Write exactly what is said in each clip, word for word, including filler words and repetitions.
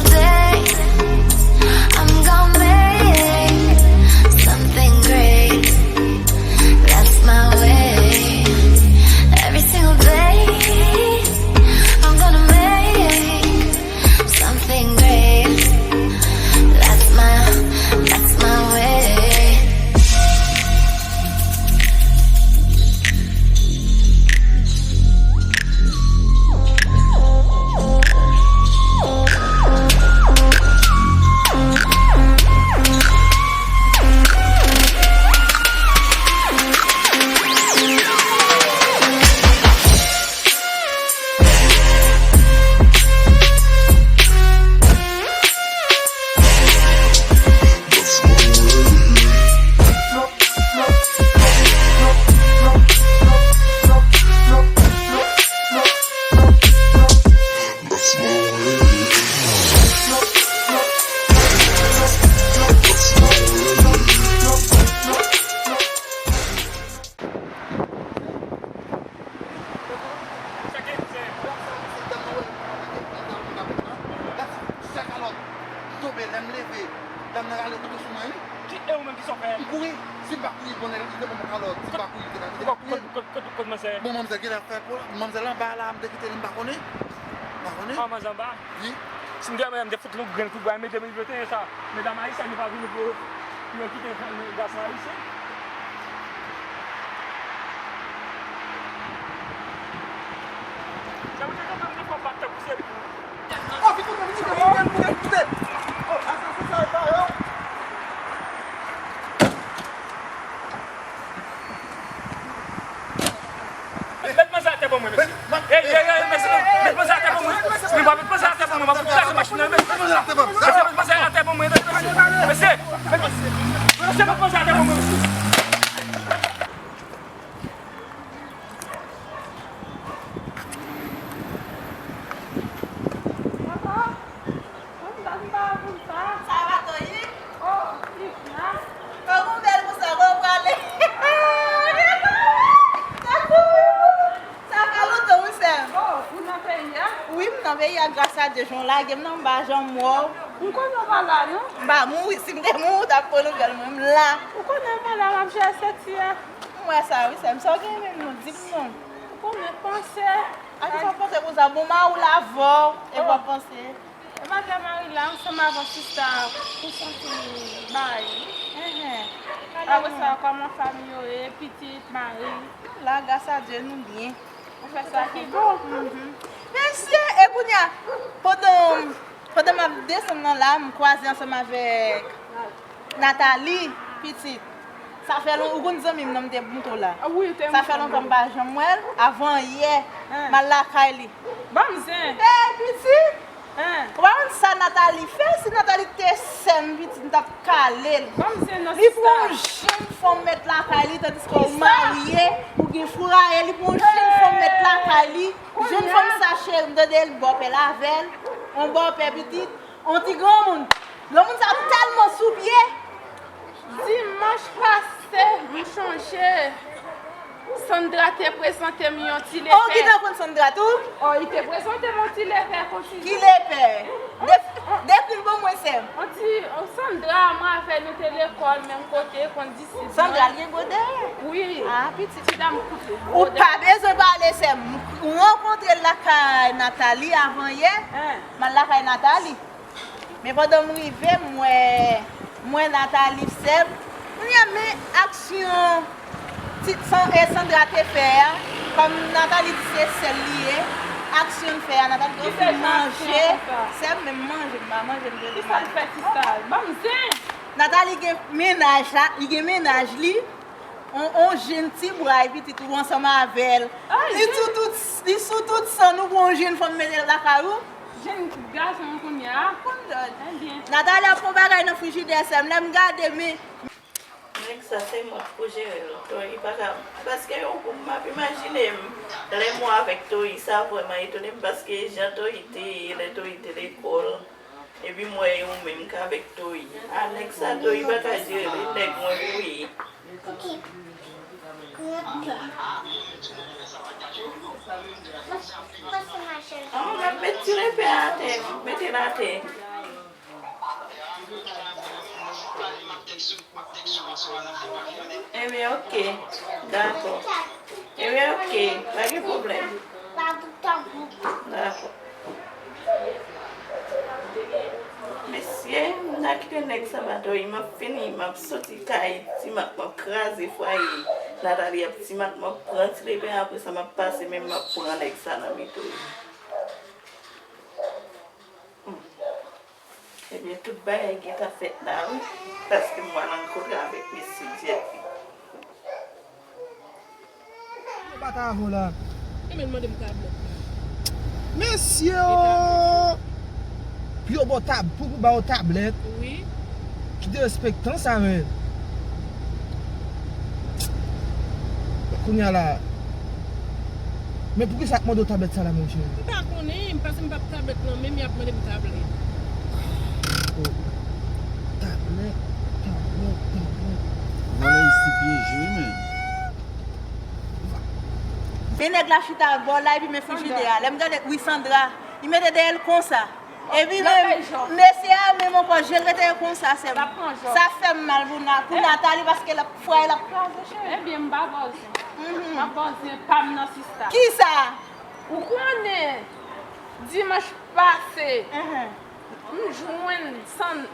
Day, I'm gonna make something great. That's my way. Every single day, I'm gonna make something great. That's my, that's my way. Chak kalòt tonbe, lè m leve, dam nan rale kouto sou mwen, wi. Ki, e ou menm ki sa w fè? M kouri. Si m pa kouri, bon, li te ban m kalòt. Si m pa kouri, li te ka, li te ka touye m. Kot, kot, kot, kot manzè? Bon, manzè genlè fè pou manzè la anba la, m te kite li, m pa konnen. M pa konnen. Ah, manzè anba? Wi. Si m te wè manzè, m te fout li yon grenn kout bwa, men de mil venteyen sa. Medam ayisyèn, nou pa vini pou, pou yo kite gason ayisyen. Sa mwen te kanpe, m te fè w bat tankou se pou. Oh, vite, vite, vite, vite, vite, vite. Oh, asasen sa yo pa yo. Met manzè atè pou mwen, mesye. Ey, ey, ey, mesye, met manzè atè pou mwen. Mesye, pa met manzè atè pou mwen, m ap kraze machin nan, mesye. Met manzè atè pou mwen. Mesye, met manzè atè pou mwen, mesye. Mesye, met manzè atè pou mwen, mesye. Sa va, Toyi? Oh, Ivna. Kòman w bèl konsa, kòman w prale? Sa fè lontan, wi, sè m. Oh, ou nan peyi a? Wi, m nan peyi a, gras a Dye. Jan w lage m nan, m pa janm wè w. M konnen w pa la, non. M pa mouri. Si m te mouri, w t ap pran nouvèl mwen. M la. Ou konnen m pa la, m ap jere senti a. M wè sa, wi, sè m. Sa w genyen menm, non? Di m, non. Ou konnen panse. A ki sa w panse konsa? Bon, mari w la avè w, epi w ap panse. E madanm mari la, ansanm avè sista pou santi bay. Enhen. Apre sa, kòman fanmi yo ye, pitit, mari? La, gras a Dye, nou byen. Ou fè sa ki bon. Mhm. Mesye, e kounye a, pandan, pandan m ap desann nan la, m kwaze ansanm avèk Nathalie, pitit. Sa fè lon-, ou konn zanmi m nan m te montre w la. Ah wi, te montre m. Sa fè lontan m pa janm wè l. Avan yè, m al lakay li. Ban m zen. Ey, pitit! Ou pa konn sa Nathalie fè? Si Nathalie te sè m, pitit, m t ap kale l. Ban m zen non, sista. Li pran yon jenn fanm met lakay li, tandiske ou marye, ou gen fwaye, li pran yon jenn fanm met lakay li. Jenn fanm sa, cheri, m tande l bòpè l avè l, yon bòpè pitit, yon ti granmoun. Granmoun sa tèlman sou pye. Dimanch pase, m chonje, Sandra te prezante m yon ti lepè. Oh, ou gentan konn Sandra tou? Oh, li te prezante m yon ti lepè konsi. Ki lepè? De-, dekri l pou mwen, sè m. Yon ti, oh, Sandra, mwen avè l, nou te lekòl menm kote, konn Sandra gen gwo dèyè? Wi. Ah, pitit. Ti dam koute. Ou pa bezwen pale, sè m. M rankontre l lakay Nathalie avan yè. M al lakay Nathalie. Men pandan m rive, m wè, m wè Nathalie, sè m. Kounye a, men aksyon ti, San-, e Sandra te fè a. Kòm Nathalie di se sè l li ye, aksyon l fè a, Nathalie di, "Ou fin manje, sè m, men m manje, m pa manje, m rele manje." Kisa l fè, sista? Ban m zen. Nathalie gen mennaj la, li gen mennaj li, on, on jenn ti bray pitit ou ansanm avè l. Li sou tout, li sou tout san nou pou on jenn fanm mete l lakay ou. Jenn gason kounye a. Konn dòt. Ebyen. Nathalie ap fè on bagay nan frijidè, sè m, lè m gade, men. Nèg sa se mwen k pou jere l. Toyi pa ka, paske yon kou m ap imajine m. Lè mwen avèk Toyi, sa vrèman etone m, paske jan Toyi te ye, lè Toyi te lekòl. Epi m wè ou menm k avèk Toyi. A, nèg sa Toyi pa ka jere, li nèg mwen wi. An, m ap met ti lepè atè, m ap mete l atè. Ebyen, oke. Dakò. Ebyen, oke. Pa gen pwoblèm. Dakò. Mesye, m ta kite nèg sa bat wi. M ap fini, m ap soti kay Ti Mak, m ap kraze fwaye Nathalie ap Ti Mak, m ap pran ti lepen, apre sa m ap pase, men m ap pran nèg sa nan mitan wi. Hmm. Ebyen, tout bagay gentan fèt la wi, paske m pral rankontre avèk mesye Djèt li. Yo bat avè w la. E men mande m tablèt la. Mesye o! Pou yo ba w tab, pou, pou ba w tablèt. Wi. Ki derespektan sa, men. Kounye a la. Men poukisa y ap mande w tablèt sa la, monchè? M pa konnen, paske m p ap tablèt nan men m, y ap mande m tablèt. Oh. Tablèt, tablèt, tablèt. Vòlè isi pyeje, men. Men nèg la chita bò la, epi men frijidè a. Lè m gade, wi, Sandra. Li mete dèyè l konsa. Epi men, mesye a menm ankò, je l rete konsa, sè m. Sa fè m mal pou Na-, pou Nathalie, paske l ap fwaye l ap kraze, cheri. Ebyen, m pa bòzen. M ap bòzen pa m nan sista. Kisa? Ou konnen, dimanch pase, m jwenn Sand-,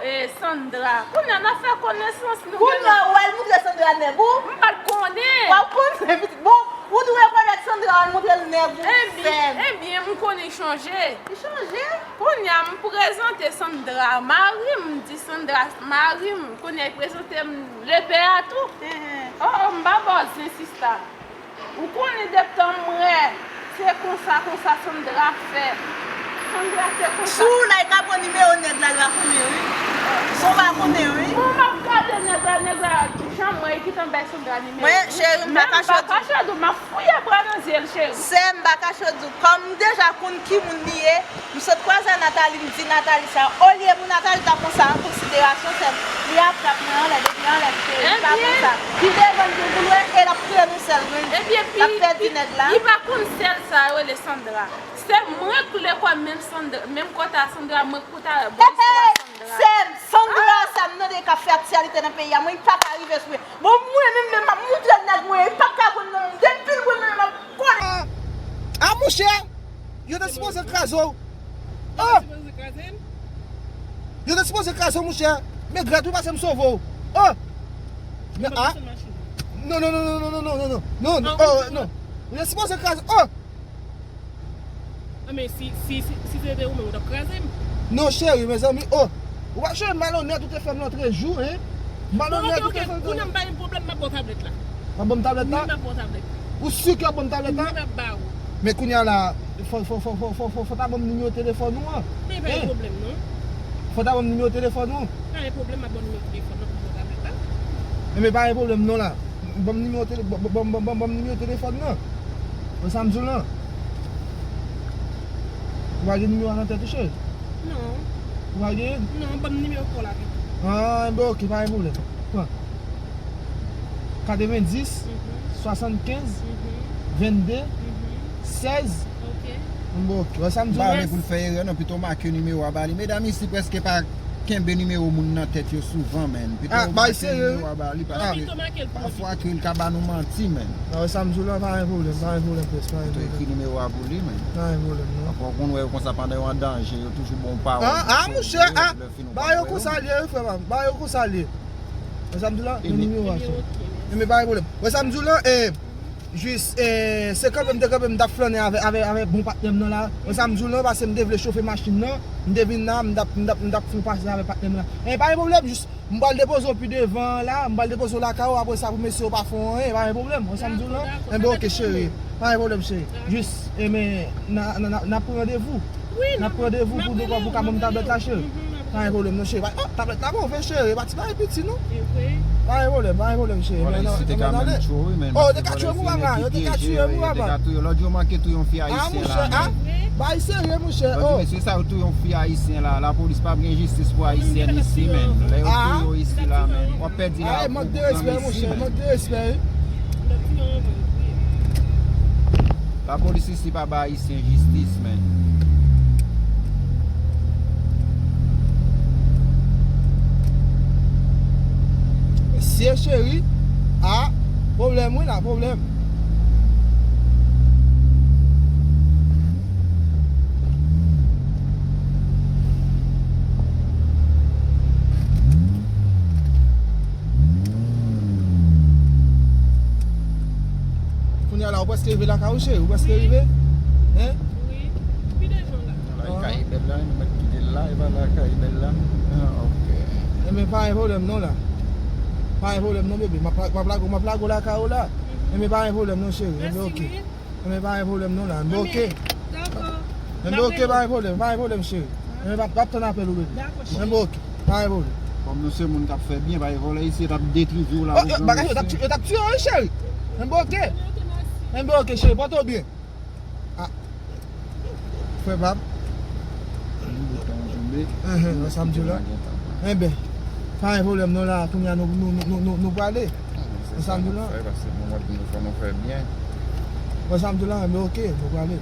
eh, Sandra. Kounye a, n ap fè konesans, nou. Kounye a, w al moutre Sandra nèg ou? M pa t konnen. W ap konnen, pitit. Bon, ou dwe rekonèt Sandra, w al moutre l nèg ou, sè m. Ebyen, m konnen l chanje. Li chanje? Kounye a, m prezante Sandra mari m, m di Sandra mari m. Kounye a, li prezante m lepè a tou. Oh, oh, m pa bòzen, sista. Ou konnen depi tan mwen, se konsa, konsa Sandra fè. Sandra se konsa. Si w like a pran nimewo nèg la, l va konnen wi. Si w pa konnen wi. Bon, m ap gade nèg la, nèg la, jan mwen, li gentan bay Sandra nimewo. Mwen, cheri, m pa kache w di w. M pa kache w di w, m ap fouye bra nan zye l, cheri. Sè m, m pa kache w di w. Kòm m deja konn ki moun li ye, m sot kwaze a Nathalie, m di Nathalie sa. Olye pou Nathalie ta pran sa an konsiderasyon, sè m, li ap trap mwen anlè, depi anlè, m te, li pa pran sa. Li devan l pou l wè, e l ap trennen sèl, men l ap pèdi nèg la. Li pa konn sèl sa yo rele Sandra. Sè m, mwen k lekòl menm Sandra, menm kote a Sandra, mwen k kote a bò istwa Sandra. Sè m, Sandra sa m tande k ap fè aktyalite nan peyi a, mwen, li pa ka rive sou mwen. Bon, mwen menm, menm m ap moutre nèg mwen, li p ap ka pran nan men m, depi l pran nan men m, m ap konnen. A, monchè! Yo te sipoze kraze w. Oh! Yo te sipoze kraze w, monchè. Men grèt wi, paske m sove w. Oh! Men, ah! Non, non, non. Non, non, oh, non. Yo te sipoze kraze. Oh! Ah, men si, si, si, si se te ou menm, ou t ap kraze m. Non, cheri, mezanmi. Oh! Ou pa cheri malonèt, ou te fè m lantrejou, hein? Malonèt, ou te fè m. Kounye a m pa gen pwoblèm, m ap ba w tablèt la. W ap ban m tablèt la? Wi, m ap ba w tablèt. Ou si ke w ap ban m tablèt la? Wi, m ap ba ou. Men kounye a la, fò, fò, fò ta ban m nimewo telefòn ou an. Men pa gen pwoblèm, non. Fò ta ban m nimewo telefòn ou an. Pa gen pwoblèm, m ap ba w nimewo telefòn nan pou w ba w tablèt la. Enben, pa gen pwoblèm, non, la. Ban m nimewo tele-, ban, ban, ban, ban, ban m nimewo telefòn nan. Wè sa m di w lan? Ou pa gen nimewo a nan tèt ou, cheri? Non. Ou pa gen? Non, ban m nimewo pa w la pito. Ah, enben, oke, pa gen pwoblèm. Pran. Katrevendis, swasannkenz, vennde, sèz. Enben, oke. Wè sa m di w lan? M pa vle pou l fè erè, non, pito make nimewo a ba li. Medam isi prèske pa kenbe nimewo moun nan tèt yo souvan, menn. Pito make nimewo a ba li, paske pafwa ke l ka ba nou manti, menn. Nan, sa m di w la, pa gen pwoblèm, pa gen pwoblèm, pres, pa gen pwoblèm. Pito ekri nimewo a pou li, menn. Pa gen pwoblèm, non. Paske w konn wè yo konsa pandan yo an danje, yo toujou ba w pawòl. Ah, ah, monchè, ah, ba yo konsa l ye, wi, frè pa m. Ba yo konsa l ye. Wè sa m di w la? Men nimewo a, chè. Enben, pa gen pwoblèm. Wè sa m di w la? E, Jis, eh, se kanpe m te kanpe, m t ap flannen avè, avè, avè bon patnè m nan la. Wè sa m di w lan, paske m te vle chofe machin nan, m te vin la, m t ap, m t ap, m t ap fè yon pase avè patnè m lan. Eh, pa gen pwoblèm, jis, m pral depoze w pi devan la, m pral depoze w lakay ou, apre sa pou mesye yo pa fè w anyen, pa gen pwoblèm. Wè sa m di w lan? Enben, oke, cheri. Pa gen pwoblèm, cheri. Jis, eh, men, n a, n a, n a, n ap pran randevou. N ap pran randevou pou nou, pou w ka ban m tablèt la, cheri. Pa gen pwoblèm, non, cheri. Oh, tablèt la move, cheri. E pa ti bagay piti, non. Pa gen pwoblèm, pa gen pwoblèm, cheri. Vòlè isi te ka menm tchwe w, wi, men. Oh, yo te ka tchwe m, wi, papa. Yo te ka tchwe m, wi, papa. Lòt jou yo manke touye yon fi ayisyen la, men. Ah, monchè, ah. Bagay serye, monchè. Oh. Mesye sa yo touye yon fi ayisyen la. Lapolis p ap gen jistis pou ayisyen isi, men. Lè yo touye w isi la, men. W ap pèdi lavi w pou granmesi, men. Mank de respè, monchè. Mank de respè, wi. Lapolis isi pa ba ayisyen jistis, men. Ye cheri. Ah, pwoblèm wi la, pwoblèm. Kounye a la, ou prèske rive lakay ou, cheri, ou prèske rive? Hein? Wi. Pi devan la. La, e kay bèl la, nou mèt kite l la, e pa la kay bèl la. Ah, ok. Enben, pa gen pwoblèm non la. Pa gen pwoblèm non, bebe. M ap, m ap lage, m ap lage w lakay ou la. Enben, pa gen pwoblèm non, cheri. Enben, ok. Enben, pa gen pwoblèm non la. Enben, ok. Dakò. Enben, ok, pa gen pwoblèm, pa gen pwoblèm, cheri. Enben, m ap, m ap tann apèl ou, bebe. Dakò, cheri. Enben, ok, pa gen pwoblèm. Kòm nou se moun k ap fè byen, pa gen vòlè isi, yo t ap detwi vi w la. Oh, yo, bagay yo t ap ti-, yo t ap tiye w, cheri. Enben, ok. Enben, ok, cheri, pòte w byen. Ah. Frè pa m. Enhen, wè sa m di w la. Enben, pa gen pwoblèm non la, kounye a nou, nou, nou, nou, nou, nou prale. Wè sa m di w la. Fò nou fè byen. Wè sa m di w la, enben, ok, nou prale.